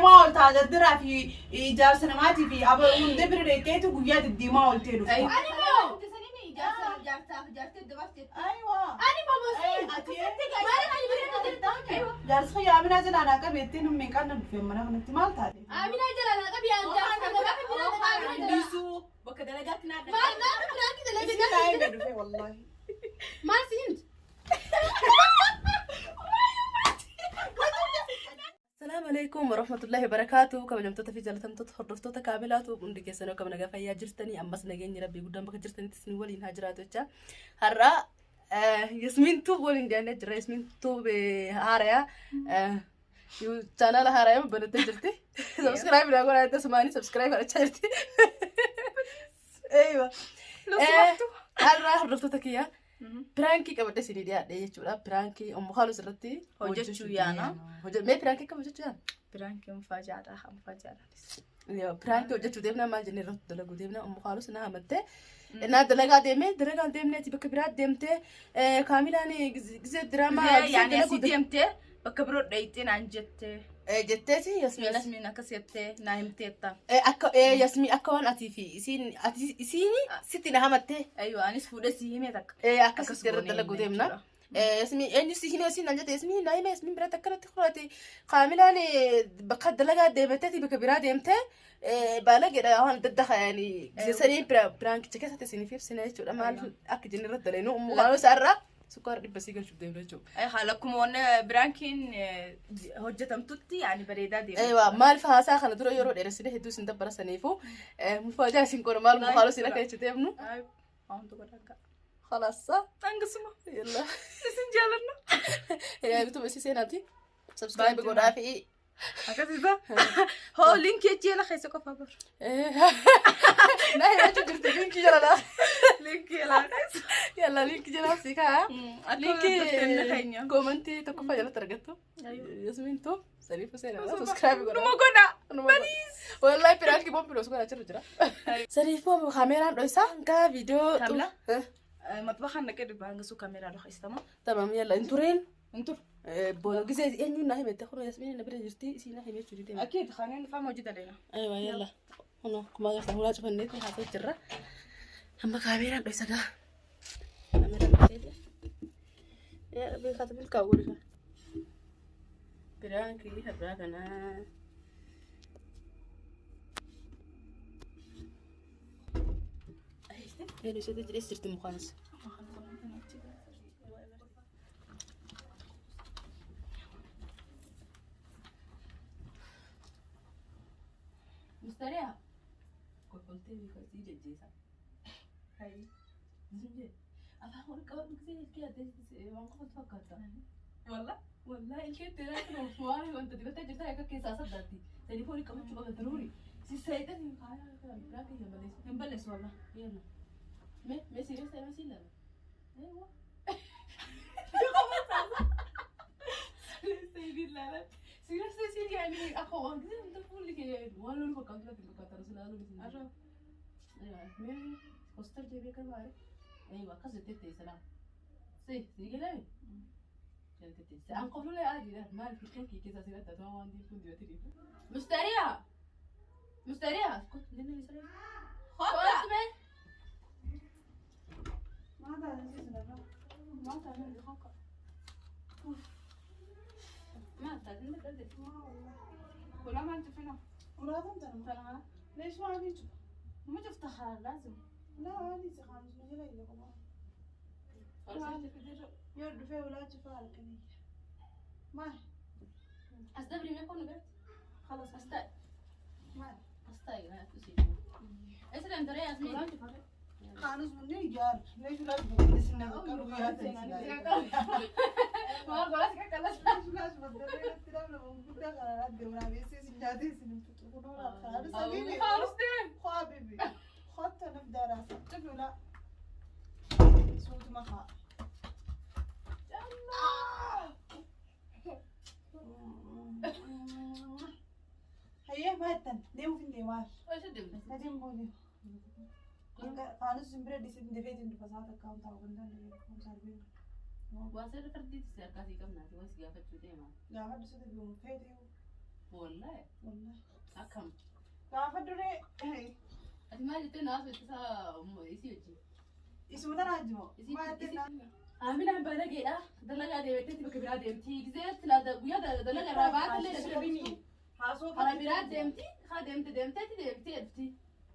Deddeemaa ooltaa dardaraa fi ijaarsa namaatii fi hunda bira deetteetu guyyaa deddeemaa ooltee dhufta. Ani moo? Jaarsi kiyya Aminaa jalaa naa qabe jettee nu meeqaan na dhufe mana kanatti maal taate? Aminaa jalaa naa qabi jaarsa. Dhiisuu bakka dalagaatti naa Maal gaafa biraatti Isin dalagaa naa hime dhufe wallaahi. Maal si himti? Salaamu alaikum warahmatullahi wabarakatuh. Kabajamtoota fi jaalatamtoota hordoftoota kaabilaatu hundi keessanuu akkam nagaa fayyaa jirtanii ammas nageenyi rabbii guddaan bakka jirtanitti isin waliin haa jiraatu jecha. Har'a Yasmiin Tuub waliin dhiyaannee jira. Yasmiin Tuub haaraya chaanaala haaraya banattee jirti. Subscribe naa godhaa jettee sumaanii subscribe godhachaa jirti. Eeywa. Har'a hordoftoota kiyya piraankii qabadhee isinii dhiyaadhe jechuudha. Piraankii Ummu Kaalus irratti Hojjechuu yaana. Mee piraankii akkam hojjechuu yaana? Piraankiin mufajaadha. Mufajaadha. Piraankii hojjechuu deemna maal jennee irratti dalaguu deemna Ummu Kaalus na hamattee. Na dalagaa deemee dalagaan deemneeti bakka biraa deemtee kaamilaan gizee diraamaa gizee Yaani dalaguu asii deemtee bakka biroo dhayitee naan jettee. jetteeti Yasmiin. Yasmiin akkas jettee naa himteetta. Akka Yasmiin akka waan atii fi isiin ati isiin sitti na hamattee Ayyoo anis fuudhee si himee takka. Akkasitti irratti dalaguu deemna. Yasmiin eenyu si hime siin naan jette Yasmiin naa hime Yasmiin biratti akkanatti fudhate kaamilaan bakka dalagaa deematteeti bakka biraa deemtee baalageedha waan adda addaa yani sanii piraankicha keessatti isiniif ibsina jechuudha maal akka jenne irratti dalagnu ummu kaanuu isaarraa sukkaara dhibba sii galchuuf deemna jechuudha. Haala akkuma wanna piraankiin hojjetamtutti yaani bareedaa deema. Eewa maaliif haasaa kana dura yeroo dheeressine hedduu isin dabbara saniifu mufaajaa isin qora maal ummu kaanuu isin akka jechuu deemnu. Waan tokko dhaggaa. خلاص صح؟ Hangasuma. يلا Isin jaalanna. يا بتو بس سeenaati subscribe godhaa fi Akkasisa. Hoo linkii achi jala keessa qofa bar. Na himachuu jirti linkii jala laa. Linkii jala keessa. Yalla linkii jala si kaa. Linkii keenya. Koomantii tokkoffaa jalatti argattu. Yasmiin tu saniif seenaa subscribe godhaa. Numa godha. Wallahi piraanki bombilos godhaa jiru jira. Saniifuu kaameeraan dho'isaa gaa viidiyoo. Kaamila? Matbaxaan dhaqee dhibba hangasuu kaameeraa dhokaystama. Tamam yalla hin tureen. Hin turu. Booda gisee eenyuun naa himette kun Yasmiin na bira jirti isii naa himechuu didee. Akkiiti kaaneen faama hojii daleena. Aywa yalla. Kuno akkuma agartan hulaa cufanneetti haasa'u jirra. Amma kaameeraan dho'isa gaa. Kaameeraan dho'iseeti. Yaa Rabbi kaata milkaa'u godhi kana. Piraankii har'aa kanaa. Eenyu isheetti jedhee jirti mukaanis. Mustariyaa. Kolkoltee fi kasii jajjeessa. Afaan wal qabadhu gisee ilkee addee waan qofatu fakkaata. Walla walla ilkee teeraa kun waan wanta dibattee jirta akka keessaa saddaatti. Telefoonii qabachuu qaba daruuri. Si seexan hin kaayaa kan biraa kiyya balleessu. Hin balleessu walla. Yalla. Me me serious ta'e me siin lama. Eewwa. Serious ta'e siin yaani akka waan gisee hunda fuulli kee waan lolu fakkaatu natti fakkaata rasulaa lolu siin. Arra. Mee hospital deebi'ee kan baare. Eewwa akkas jettee teessa laa. Si si galee. An qoflulee adiidha maal filkan kee keessaa sin adda waan diimtuun dibatee dhiibu. Mustariyaa! Mustariyaa! Kottu jennee mustariyaa. Hotta. Mee! Maal taate sinarra? Maal taate? Maal taate inni dadhabde? Wala maal cufina? Muraatan tana. ليش ما عندي شوف؟ Ma cufta haa laazim. لا عادي خالص ما جرى إلا قبل. يرد فيه ولا جفال كنية. ما As dabri mee kun garte? خلاص As taa'e. ما As taa'e haa tusii. Eessa deemta ree Yasmiin? خالص مني جار ليش لا تقول سنة قالوا يا Maal godhaa si qaqqallas? ليش لا تقول تلام لما كنت أنا أدي ولا بيسي سنجادي سنفتقولون خالص حبيبي خالص deem. خو حبيبي خدت أنا في دارها سبت لا صوت ما خا هيا ما تن ديمو في الديوار Eessa deemta? نديم بودي خالص زمبرة دي سن دفيت إنه فساد كام تاو بندن كام سالبين Waa sirri fardiitti si harkaa sii qabnaati waan si gaafachuu deema. لا حد سيد بيوم فيتي Wallahi. Wallahi. Akkam. Gaafa duree Ati maal jettee naaf ittisaa isii wajjin? Isuma tana wajjin moo? Maal jettee naaf? Aminaan balageedha. Dalagaa deemetteetti bakka biraa deemti. Gizee silaa guyyaa dalagaa irraa baatellee Haasoo Haasoo karaa biraa deemti. Haa deemte deemteetti deemtee dhufti.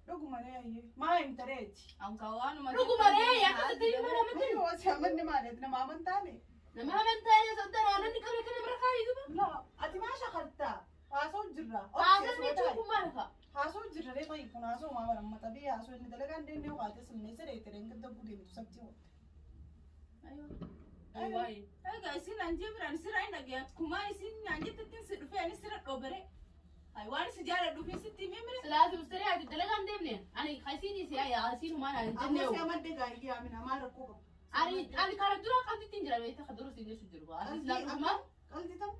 Dhuguma ree ayyee. Maa himta reeti? Anka waanuma. Dhuguma ree akkasitti hima namatti. Yoo si amanni maali? Nama amantaane? Nama amantaane soddana namni qabne kana bira kaayii duba. Laa ati maa shakaltaa? Haasoo jirra. Haasoo jechuun kun maal fa'a? Haasoo jirra ree ta'i kun haasoo maa bara amma xabii haasoo inni dalagaan deemnee waatee silnee sadee tireen gadda guuteemtu sabtii oolte. Waayee. Egaa isin anjee biraan sirraa hin dhagayaatu. Kumaa isin anjettettiin si dhufee ani sirra dhoobere. Ay waan si jaaladhuuf sitti himee mire. Silaasi mustari ati dalagaan deemne ani kasiin si aya asiin humaan ani Amma jennee. si amadde gaarii amina maal rakkoo qabu? Ani ani kana dura qalbitti hin jira beektaa dura siin jechu jiru. Ani silaa dhugumaan Qalbii ta'u?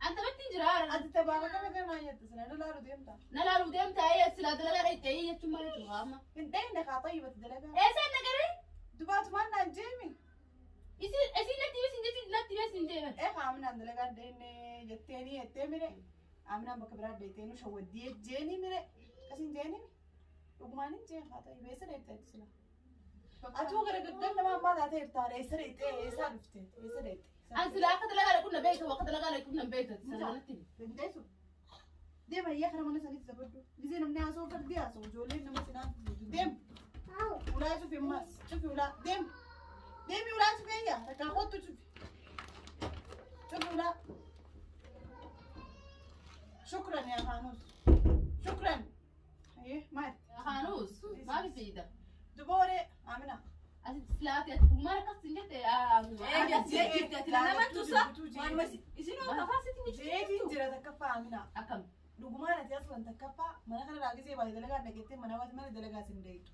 anta batti hin jira. Ati tabaaba kame kana jette sila na laalu deemta. Na laalu deemta ayya silaa dalagaa dhayxee jechuun maal jechuudha amma. Hin dhayne kaa tayyibati dalagaa. Eessaan nagaree? Dubaatumaan naan jeemi. Isin isin natti beesin jechuun natti beesin jeeman. Ee kaa aminaan dalagaa deemne jetteeni jettee mire. Aminaan bakka biraa deemtee nu shawwaddii jeeni mire. Akkasiin jeeni dhugumaan hin jeen haa tayyibee eessa deemte ati sila. Atuu gara gaggal nama ammaa taatee jirta eessa deemte eessaa dhufte eessa deemte. Ani silaa akka dalagaa dhaqu na beekta akka dalagaa dhaqu na beekta sanatti. Dandeessu. Deema ayyaa kana mana sanitti zabaddu. Gisee namni haasoo fardi haasoo ijoolleen nama sinaa deem. Ulaa cufi ammas cufi ulaa deem. Deemi ulaa cufi ayyaa takkaa kottu cufi. Cufi ulaa. Shukran yaa Faanuus. Shukran. Ayyee maali? Haanuus maal fayyada? Dubooree Amina. Ati silaa ati dhugumaan akkas hin jette. Egaa jirti ati nama tusa. Waanuma isin afaan sitti Jeetiin jira takkaffaa Amina. Akkam. Dhugumaan ati aslan takkaffaa mana kana laagisee baay'ee dalagaa dhageettee mana waati mana dalagaa sin deeytu.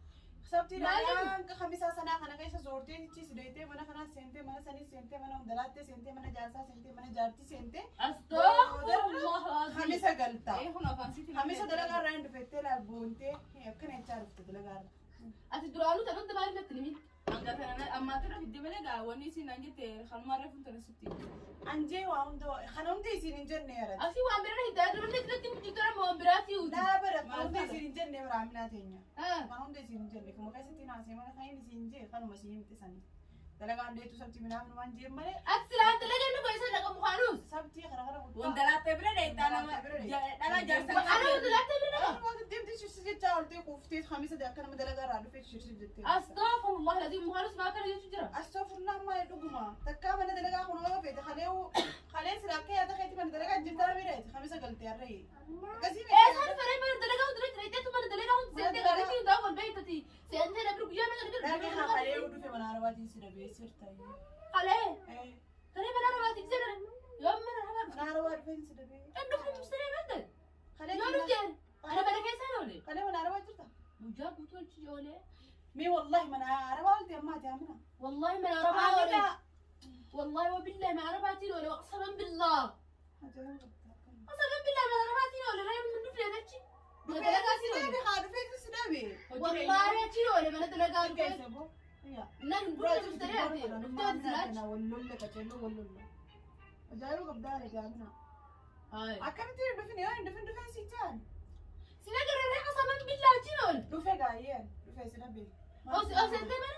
Sabtii hanga kamisaa sanaa kana keessa zoortee si deeytee mana kanaa seentee mana sanii seentee mana hundalaattee seentee mana jaarsaa seentee mana jaartii seentee Astaghfirullah. kamisa galta. Ee kun afaan sitti. Kamisa dalagaa irraa hin dhufettee laal boontee akkana jechaa dhufte dalagaa irra. Ati duraanuu tan hunda maaliif natti himin? Hanga kana ammaa tura fidde malee gaa wanni isin anjette kanumaa reefu tana sitti. Anjee waa hunda kana hundi isiin hin jenne yarat. Asii waan biraa hiddaa duranne natti himtu waan biraati uti. Laa bara kana hundi isiin hin jenne bara Aminaa teenya. Ah. Kana hundi isiin hin jenne kuma keessatti naasee mana kan inni isiin jee kanuma isiin himte sanii. Dalagaan deetu sabtii minaan waan jeen malee Ati silaa dalagaa nu gosa dhaqamu haanuus. sabtii kana kana guddaa. Wandalaattee bira dheeytaa nama dhala jaarsa. Ana wandalaattee bira dhaqa. Waan deemtee shirsi jechaa oltee kuuftee kamisa akka nama dalagaa irraa dhufee shirsi jettee. Astaghfirullah lazim muhaanuus maa kana jechu jira. Astaghfirullah maal dhuguma takkaa mana dalagaa kun yoo feete kalee kalee sila akka yaada keetti mana dalagaa jirtaa mireeti kamisa galtee harree. Akkasii Eessaan faree mana dalagaa hunda dheeyteetu mana dalagaa hunda seentee gaarii hundaa wal beektati. Seentee na bira guyyaa mana Dhaabee bira. kalee dhufe mana arabaatiin si dhabee sirta. Kalee. Kalee mana arabaati gisee yoo mana arabaa Mana arabaa dhufeen si dhabee. Kan dhufne mustaree maal ta'e? Kalee Yoo dhufte ana mana keessaa oole. Kalee mana arabaa jirta? Guyyaa guutuu achi oole. Mee wallahi mana arabaa olte ammaati amina. Wallahi mana arabaa oole. Wallahi wabillahi mana arabaatiin oole waqsaman billah. Qasaman billah mana arabaatiin oole ree mun dhufne achi. Mana dalagaatiin oole. Dhufee si dhabee. Wallahi achi oole mana dalagaa dhufee. Nan dhufne mustaree ati dhuftee ati silaachi. Wallolle qaceelloo wallolle. Ajaa'iba qabdaa jaamina. Hayi. Akkamitti dhufin yoo hin dhufin dhufee si jaan. Sina gararee qasaman billah achi oole. Dhufe gaayyeen dhufee si dhabee. Ol seentee mana?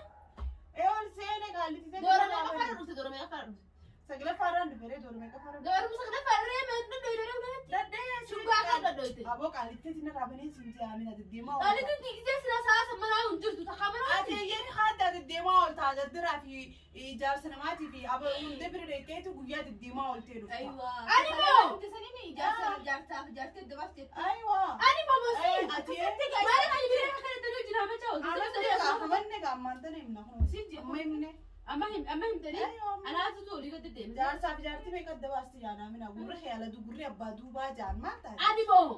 Ee ol seene gaalliti. Doora meeqa faara dhufte doora meeqa faara dhufte? Saglaffaarraan dhufee doora meeqa faara dhufe? Doora saglaffaa ree meeqa dhadhoyte ree Dadhee Shungaa kan dhadhoyte. Aboo qaalitteetiin irraa banee siin jaamina deddeemaa oolta. Qaalitiin gisee sila saasa manaa hin jirtu takka manaa Ati eeyyeen haadha deddeemaa oolta dardaraa fi ijaarsa namaatii fi aboo hundee bira deetteetu guyyaa deddeemaa ooltee dhufta. Ayiwaa. Ani moo? Sanii jaarsa jaarsaaf jaartee dabaaf jette. Ayiwaa. Ani mamosi. Ati Maaliif ani biree akka kana hojii nama caawu? Amanne gaammaan tana himna kun. Amma himne. Amma him amma himtanii Ayiwaa. anaatu olii gadi deemte. Jaarsaa fi jaartii meeqa adda baasti jaanaa mina gurri xiyyaala gurri abbaa duubaa jaan maal taate? Ani moo?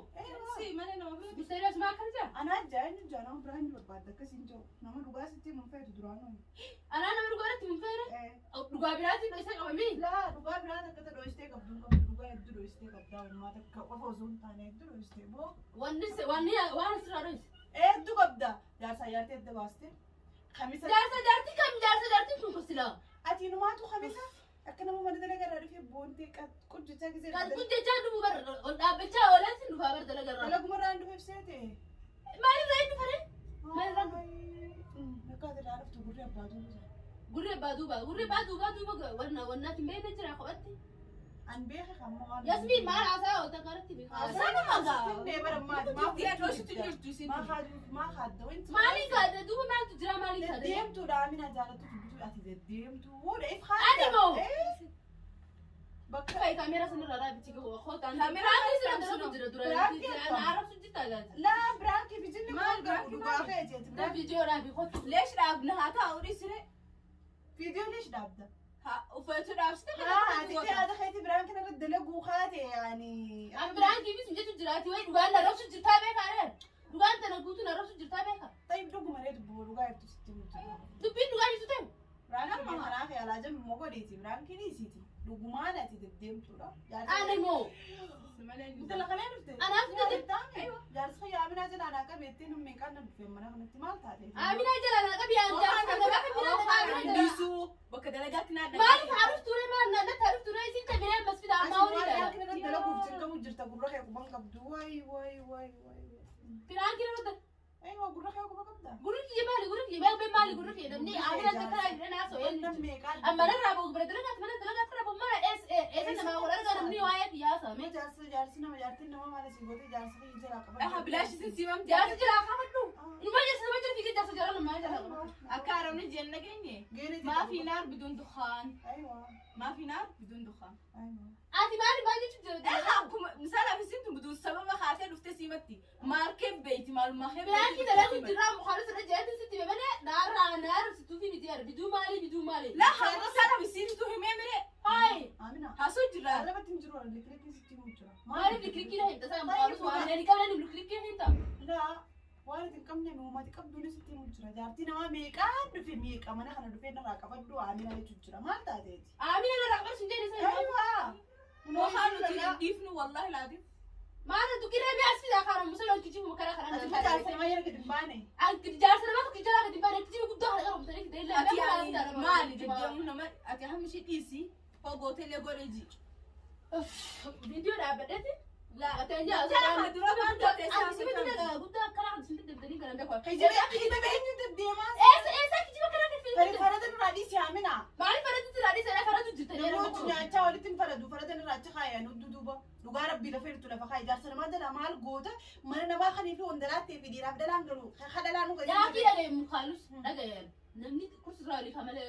Si mana nama bira. Musteriyaas maa akkana jaa? Anaa jaa inni jaa nama biraa hin barbaadda akkasiin jiru nama dhugaa sitti mun feetu duraanuu. Anaa nama dhugaa irratti mun feere? Dhugaa biraatiin dho'isa qabamii? Laa dhugaa biraa takka ta dho'istee qabdu hin qabdu dhugaa hedduu dho'istee qabdaa uumaa takka qofa osoo hin taane hedduu dho'istee boo. Wanni wanni waan asirraa dho'ise. Hedduu qabda jaarsaa jaartii adda baaste. Kamisa Jaarsa jaartii kam jaarsa jaartiin kun kosila? Ati numaatu kamisa akka nama mana dalagaa irraa dhufee boontee qujjechaa gisee. Kan kun jechaa dhufu bar ol dhaabbachaa ibseete. Maalirraa inni faree? Maalirraa? Akka ati irraa dhuftu gurri abbaa duuba. Gurri abbaa duuba. Gurri abbaa duuba duuba wanna wannaatti hin beekne jira kophatti. An beeke kan moo haala. Yasmiin maal haasaa oolta kanatti beekaa. Sanuma gaa. Finnee bara maati. Maaf Diyaa dhoositu jirtu isin. Maa haadu maa haadda wanti. Maaliin kaadha duuba maaltu jira maaliin kaadha? Deddeemtuudha Amina jaalattu dubbitu ati deddeemtuudha if Ani moo? Bakka Kai kaameeraa sanarraa dhaabichi kootaan. Kaameeraa Piraankii sana sirra dalagu jira dura. Piraankii akkam? Na arrabsu jirta gaati. laa biraankii bijinni Maal maal biraankii dhugaa maali? kee jeeti Na biraankii. viidiyoo dhaabi kootu. Leesh dhaabna haa taa'u dhiisire. Viidiyoo leesh dhaabda. Haa uffatu dhaabsite. Haa ati ta'e haadha keetii biraankii irra dalaguu kaate yaani. An piraankii bis jechu jiraati wayi dhugaan na arrabsu jirtaa beekaa reer. Dhugaan tana guutuu na arrabsu jirtaa beekaa. Tayyib dhuguma ree dubboo dhugaa ibtu sitti mutu. Dubbiin dhugaa jirtu ta'e. Biraankii kanaa fi alaa jammi moo godheeti biraankii dhiisiiti. Dhugumaan ati deddeemtuudha. Ani moo? Intala kanaa dhufte. Anaaf deddeemtu. Jaarsi kiyya Aminaa jala anaa qabeettee nu meeqaan na dhufe mana kanatti maal taate? Aminaa jala na qabi aan jaarsa gabaa kan biraa dhaqaa bira jala. Dhiisuu bakka dalagaatti naa Maaliif haadhuuf ture maal na natti haadhuuf ture isin kabiree masfida ammaa Ati horii waan dhala. biraankii irra dalaguuf dirqamu jirta gurra kee quban qabdu. Wayi wayi wayi wayi. Piraankii irra Aywa gurra kee quba qabda. Gurri kiyya maali gurri kiyya maali maali gurri kiyya namni Aminaa takka irra naasoo Wannan eenyu. meeqaan Amma narraa ba'u bira dalagaatti mana dalagaatti irra ba'u mana eessa namaa wal argaa namni waa'ee kiyyaasa. Nama jaarsi jaarsi nama jaartiin nama maal asii gootee jaarsi kiyya jalaa qaban. Aha bilaash isin siimam Jaarsi jira kaafadhu. Numa jaarsi nama jira fiigee jaarsa jira namaa jira. Akka haramni jeen nageenye. Geeriti. Maafi naar biduun dukhaan. Aywa Maafi naar biduun dukhaan. aywa. Ati maali maal jechuun jira? Aha akkuma misaala isin biduun sababa kaatee dhuftee siimatti. Maal kee beeyti maalummaa kee Piraankii dalagu jira mukaanus irra jeetti sitti bebane naarraa naarra situu fi miti yaada biduu maali biduu maali. Laa haa misaala isin himee miree. Hayi Amina. Haasoo jirra. Arrabatti hin jiru liklikii sitti himu jira. maaliif liklikii na himta sana mukaanus waan ani qabne liklikii himta. Laa waan ati hin qabne uumati qabduun sitti himu jira. Jaartii namaa meeqaan dhufe meeqa mana kana dhufee narraa qabadhu Amina jechuun jira. Maal taateeti? Amina narraa qabadhu sun jedhe sana. Aywa. Moohaa nuti hin dhiifnu wallaahi laatiin. Maal tuqiree mi'as fidaa karaa musa loon kijibu karaa karaa. Ati jaarsa namaa jala gadi hin baane. Anki jaarsa namaa tokko jala gadi baane kijibu guddaa kana qabu mutanii fidee illee. Ati yaani maali deddeemu nama ati hammi ishee dhiisi fogooteelee godhe ji. Viidiyoo dhaabbadheeti. Laa Ati anjaa Jala dura waan taate Anti sibiila guddaa karaa kan isin deddeebitanii kana beekaa. Kijiba kijiba eenyu deddeemaa? Eessa eessa kijiba karaa kan Fari fiigee? farada nurraa dhiisi Amina. Maaliif faratu jira dhiisa faratu jirta Namooti nyaachaa walitti hin faradu farada nurraa achi kaayan hudduu duuba dhugaa rabbii lafa jirtu lafa kaayi jaarsa namaa jala maal goota mana namaa kanii fi wandalaattee fi dhiiraaf dhalaan galu kadhalaan nu Daakii dhagaye mukaalus dhagaye namni kursi irraa walii kan malee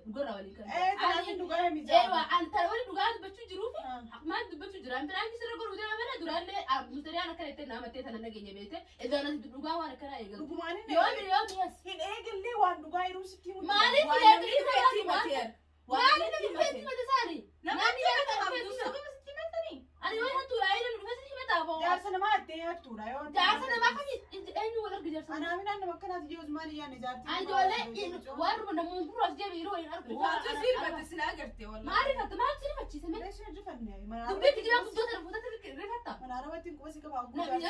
dhugarraa walii kan. Ee kanaafin dhugaa himi Eewa an tara wali dhugaa dubbachuu jiruuf haqmaan dubbachuu jira. Piraankii sirra godhuu deema mana duraallee mustariyaan akkana itti namattee tana nageenya beekte iddoon asitti dhugaa waan akkanaa eegalu. Dhugumaan hin Yoo yoo mi'as. hin eegallee waan dhugaa yeroo sitti himu. Maaliif Waan hin namni eegallee dhufeetti himateera. Waan Maaliif namni namni dhufeetti himate isaanii? Namni Namni himata dhufeetti qabdu himata. sababa sitti himatanii. Ani yoo hattuudha inni dhufeetti himata aboo. Jaarsa namaa itti hattuudha yoo. Jaarsa namaa kami eenyu wal arga jaarsa namaa? Anaa minaan nama akkanaati jiru Usmaan iyyaanne jaartii. Ani ijoollee waan namoonni gurraas deebi'e yeroo waliin argu. Waatu si himate silaa agarte wallaahi. Maal rifatta? Maal si rifachiise mee? Leeshee rifanne. Dubbii kijibaa guddoo tana fuutatti rifatta. Mana arabatti quba si qabaa.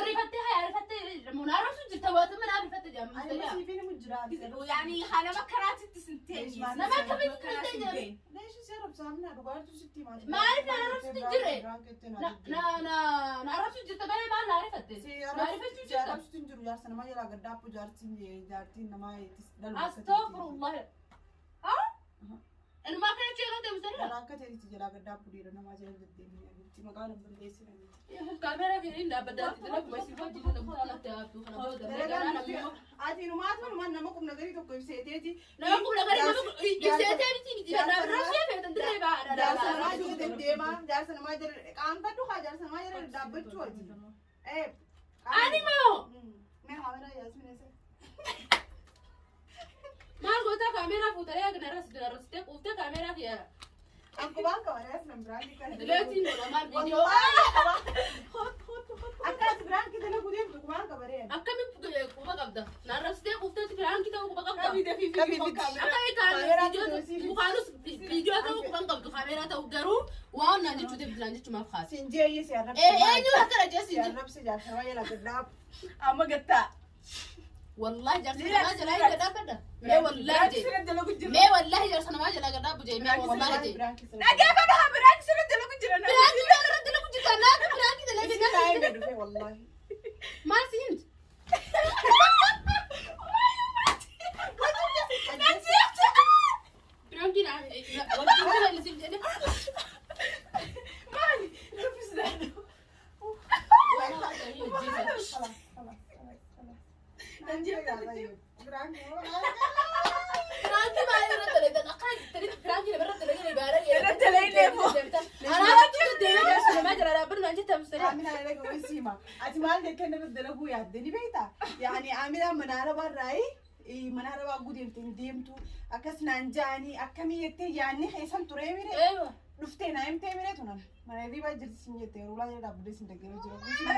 Rifattee haa rifattee munaarra sun jirta waata mana rifatte jedhama. Ani masiifin himu jira. Yaani haa nama karaatitti sin teenye. Nama akkamitti sin teenye? Leeshee si arrabsa Amina dhugaatu sitti himaa. Maaliif na arrabsitu hin jirre? Na na na arrabsu jirta malee maal na rifatte? Na rifachuu Si jirta. arrabsitu hin jiru jaarsa namaa jalaa gaddaappu jaartiin jaartiin namaa itti dhalu. Astaghfirullah. Haa? Ilmaa kana jechuu eegalte mustariidha. Jalaa akka ta'etti jalaa gaddaappu dhiira namaa jala deddeemee itti maqaa nama balleessinanii. Kaameeraa keenya dhaabbataatti dalagu si wajjin dalagu alatti haabtuu kana booda Dalagaan nuti ati numaatu numaan nama qubna garii tokko ibseeteeti. Nama qubna garii nama ibseetee miti miti raffee feetan dirree baadha. Jaarsa namaa jala deddeemaa jaarsa namaa jala qaanfadhu haa jaarsa namaa jala dhaabbachuu wajjin. Ee. Ani moo Mee kaameeraa Yaasmin eessa? maal gootaa kaameeraa fuutanii akka narras narrasitee quuftee kaameeraa kiyya Akkubaan qaba Yaasmin biraan kana. dileetiin godha maal viidiyoo Akka ati biraan dalagu deemtu qubaan qaba ree. akkamiin quba qabda narrasitee quufteetti piraankii ta'uu quba qabda. Qabii dafii Qabii fi fidi. Akka Kaameeraa kaan mukaanus viidiyoo ta'uu quban qabdu kaameeraa ta'uu garuu waan naan jechuu deemtu naan jechumaaf kaase. Siin jeeyyi si arrabse. Eenyu akkana jee Si siin jedhu. arrabse jaarsa namaa jala gaddaappu. Amma gattaa. Wallahi jaarsa namaa jalaa hin gadhaabbadha. Mee wallahi jee. Sirra dalagu jira. Mee wallahi jaarsa namaa jalaa gadhaabbu jee mee wallahi jee. Dhageeffadhu haa biraan sirra dalagu jira. Piraankii kana irratti dalagu jirta naatu piraankii dalagee Isin taa'ee dhufe wallahi. Maal si himte? طيب prank. Prank maal irratti dalagan akkana jettanii prank namarratti dalagan baala. Irratti dalagne immoo. Anaa deemee jira namaa jira dhaabbanni naan jette mustariyaa. Amina dhaga wasiima. Ati maal jettee nama dalaguu yaadde ni beektaa? Yaani Amina mana arabaarraayi mana arabaa gudeemte hin deemtu akkas naan ja'anii akkamii jettee yaadni keessan turee mire Eewa. Dhuftee naa himtee mire tunan mana hirribaa jirti sin jette ulaa jala dhaabbatee sin dhaggeeffachuu jira.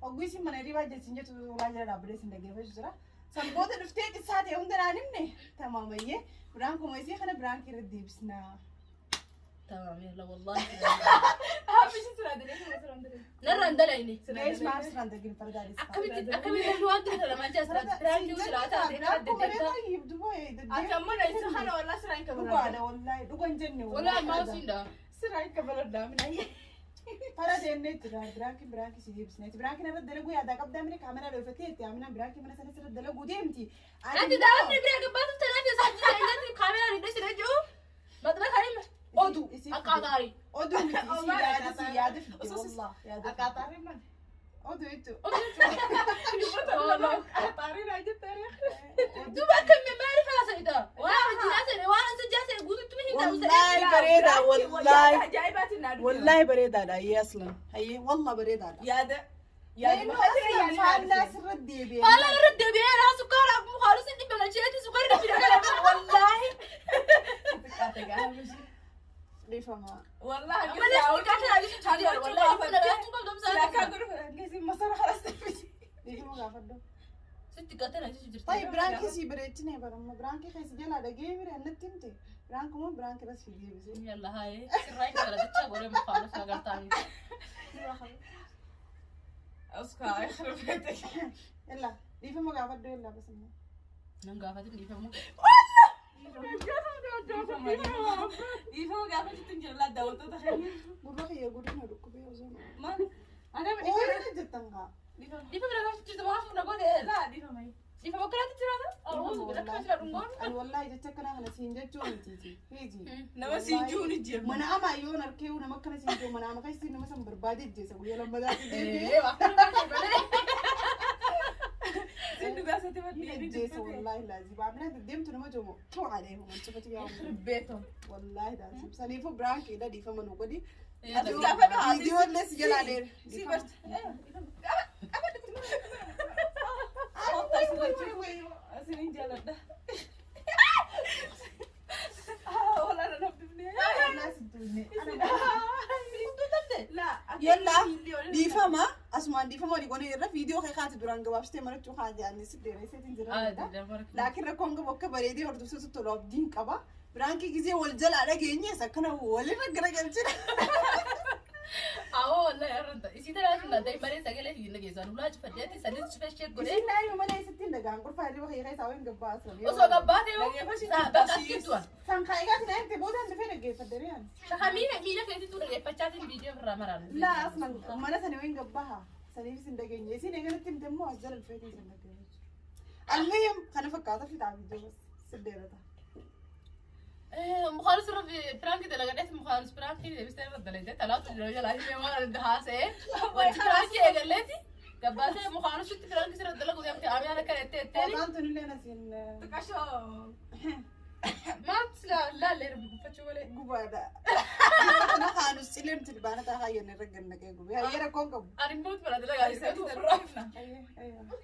Ogguu isin mana hirribaa jirti sin jettu ulaa jala dhaabbatee sin dhaggeeffachuu jira. San booda dhuftee qissaa ta'e hunda naan himne tamaamayyee biraan kuma isii kana biraan irra deebisnaa. Tamam yalla wallahi. Haabbishi sirraa dalagee sirraa dalagee. Narraan dalagne. Lees maaf sirraan dalagin fardaadis. Akkamitti akkamitti waan ta'e lamaan jira sirraa prank siraa taate Biraan kuma adda reetaa Ati ammoo na isa kana walaa sirraa hin kafaladha. Dhugaadha wallahi dhugan jenne. Wallahi maal siin daa. Sirraa hin kafaladha amina. Fara deemnee jira prank prank si deebisneeti. Prank irra dalaguu yaadaa qabdaa mire kaameraa dhooffatee itti Aminaan prank mana sana sirra dalaguu deemti. Ati daawwanni biraa gabbaatuuf tanaaf isaa jira inni kaameraan hin dhasine jiru. Maxxana kan hima. Oduu akkaataarii. Oduu miti isii yaada si yaada fidde wallah yaada. Akkaataarii maali? Oduu jechuudha. Akkaataarii naa jettee. Duuba akkami maaliif haasa'ita? Waan hojii haasa'e waan asii jaasa'e guututti hin ta'u. Wallahi bareeda wallahi. Ajaa'ibaatiin naa dhufe. Wallahi bareedaadha ayyee aslan. Ayyee wallah bareedaadha. Yaada. Yaada faallaa sirra deebi'ee. Faallaan irra deebi'ee raa sukkaara akkuma haalus hin dhibba galcheeti sukkaarri dhibbi dhagala. Wallaahi. Dhiifama. Wallahi. Amma lees xiqqaa ta'aa jirtu wallaahi kun qabdamsaa. Silaakaa godhu hangeessi masara haras deebisi. Dhiifama gaafadhu. Sitti xiqqaa ta'aa jirtu. طيب prank si bareechine baramma prank keessa jalaa dhagee mire annatti himte prank moo prank irra si deebise. Yalla haye sirraa hin galaticha godhee mukaanus agartaani. Oskaa يخرب بيتك. Yalla dhiifama gaafadhu yalla bas immoo. Nan gaafatin dhiifamu. Dhiifama gaafachuutti hin jira daawwattoota keenya. Gurra kiyya gurri na dhukkubee osoo. Maali? Ana Ooyiruu jettan kaa. dhiifama. Dhiifama na gaafachuu jirtu maaf na godhe. Laa dhiifama. Dhiifama akkanaatti jiraata? Aruusu akka jira dhungoon. Ani wallahi jecha akkanaa kana siin jechuu mitiiti. Fiiji. Nama siin jiru ni jira. Mana amaa yoon harkee nama akkana siin jiru mana ama keessi nama san barbaade jeessa guyyaa lammataatti deebi'ee. Ee akkana baay'ee. Siin dhugaa isaatti Ni badii ajjeesa wallahi laazim. Amina deddeemtu nama jomo. Tu alee human cufati yaa. يخرب بيتهم. Wallahi laazim. Saniifuu prank dha dhiifama nu godhi. Ati gaafa dhahaa Viidiyoo illee si jalaa dheera. Si barta. Isinin jaaladha. Walaa na dubbifne. Yalla dhiifama asumaan dhiifama walii goonee irra viidiyoo kee kaati duraan gabaabsitee marachuu kaati ani si dheeresseetiin jira. Laakiin rakkoon qabu akka bareedee hordofsiisu tolu abdiin qaba. Prank gizee wal jalaa dhageenyees akkana walirra garagalchina. Awoo wallahi arranta. Isii tanaa sun adda malee sagalee hin dhageessan. Ulaa cufadheetti sanis cufee ishee godhee. Isin naayima malee isitti hin dhagaan qulfaa hirriba kee keessaa wayin gabbaasan. Osoo gabbaatee hoo bakka as jirtu an. San kaa'igaati naa himte boodaan dhufee dhaggeeffadhe riyaan. Shaka miila miila keetitu dhaggeeffachaatiin viidiyoo irraa maraan. Laa asman mana sana wayin gabbaha. Saniif isin dhageenye. Isin eeganatti himte immoo as jala dhufeetiin isin dhaggeeffachuu. Almuhim kana fakkaata fixaa viidiyoo bas siddeerata. Mukaanis irra prank dalagadheeti mukaanis prank deebistee irra dalagdee talaatu jira jalaa himee waan haasa'ee wanti prank eegalleeti gabbaatee mukaanis prank sirra dalagu deemte amiyaan akka jettee jetteeni. Qooxaan tunillee nasiin Xiqqashoo. Maal laallee rabbi guffachuu malee. Gubaadha. Kana kaanus cileen tilbaana taa hayyaan irra gannaqee gubee. Hayyee rakkoon qabu. Ani immoo mana dalagaa jirtu ofirraa.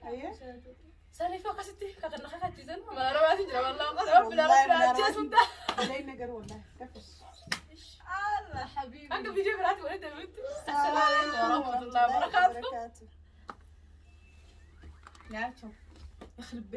Hayyee. Saniif akkasitti kan na kakachiisan mana rabaatiin jira wallaahi rabbi na rabbi na ajjeesun ta'a. Wallahi garuu wallahi. Kafish. Allah habibi. Hanga viidiyoo biraatti walitti deebi'utti. Assalaamu alaikum warahmatullahi wabarakatuh. Wabarakatuh. Nyaachoo. يخرب.